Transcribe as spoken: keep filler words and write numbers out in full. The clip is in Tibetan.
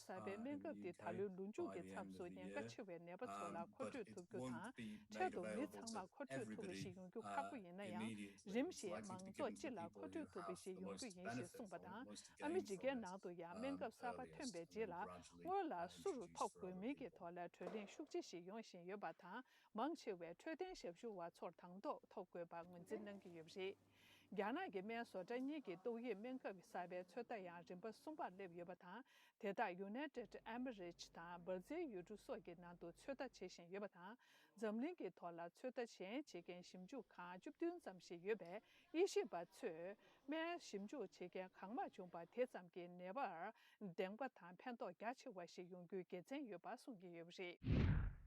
གསར་པའི་སྨན་ཁབ་དེ་ད་ལོའི་ལོ་མཇུག་གི་མཚམས་སུ་ཉེན་ཁ་ཆེ་བའི་ནད་པ་ཚོ་ལ་མཁོ་སྤྲོད་ཐུབ་རྒྱུ་དང་། འཕྲལ་དུ་མི་ཚང་མར་མཁོ་སྤྲོད་ཐུབ་པ་ཞིག་ཡོང་རྒྱུ་ཁག་པོ་ཡིན་ན་ཡང་། རིམ་བཞིན་མང་ཚོགས་སྤྱི་ལ་མཁོ་སྤྲོད་ཐུབ་པ་ཞིག་ཡོང་རྒྱུ་ཡིན་ཞེས་གསུངས་པ་དང་། ཨ་མི་རི་ཀའི་ནང་དུ་ཡང་སྨན་ཁབ་གསར་པ་ཐོན་པའི་རྗེས་ལ། སྔོན་ལ་སུ་རུ་ཐོབ་དགོས་མིན་གྱི་ཐོག་ལ་གྲོས་གླེང་ཤུགས་ཆེ་ཞིག་ཡོང་བཞིན་ཡོད་པ་དང་། མང་ཆེ་བས་འཕྲོད་བསྟེན་ཞབས་ཞུ་བ་ཚོར་དང་ཐོག་ཐོབ་དགོས་པར་ངོས་འཛིན་གནང་གི་ཡོད་པ་རེད། རྒྱ་ནག་གི་སྨན་བཟོ་གྲྭ་གཉིས་ཀྱི་ཏོག་དབྱིབས་སྨན་ཁབ་གསར་པའི་ཚོད་ལྟ་ཡང་རིམ་པ་གསུམ་པར་སླེབས་ཡོད་པ་དང་། དེ་དག་United Emirates དང་འབར་རྫས་ཡུལ་གྲུ་སོགས་ཀྱི་ནང་དུ་ཚོད་ལྟ་བྱེད་བཞིན་ཡོད་པ་དང་། འཛམ་གླིང་གི་ཐོག་ལ་ཚོད་ལྟ་གཞན་བྱེད་མཁན་ཞིབ་འཇུག་ཁང་བཅུ་བདུན་ཙམ་ཞིག་ཡོད་པས། དབྱེ་ཞིབ་པ་ཚོས་སྨན་ཞིབ་འཇུག་བྱེད་མཁན་གང་མང་བྱུང་བ་དེ་ཙམ་གྱིས་ནད་པར་བདེན་པ་དང་ཕན་ཐོགས་རྒྱ་ཆེ་བ་ཞིག་ཡོང་རྒྱུའི་དགེ་མཚན་ཡོད་པ་གསུང་གི་ཡོད་པ་རེད།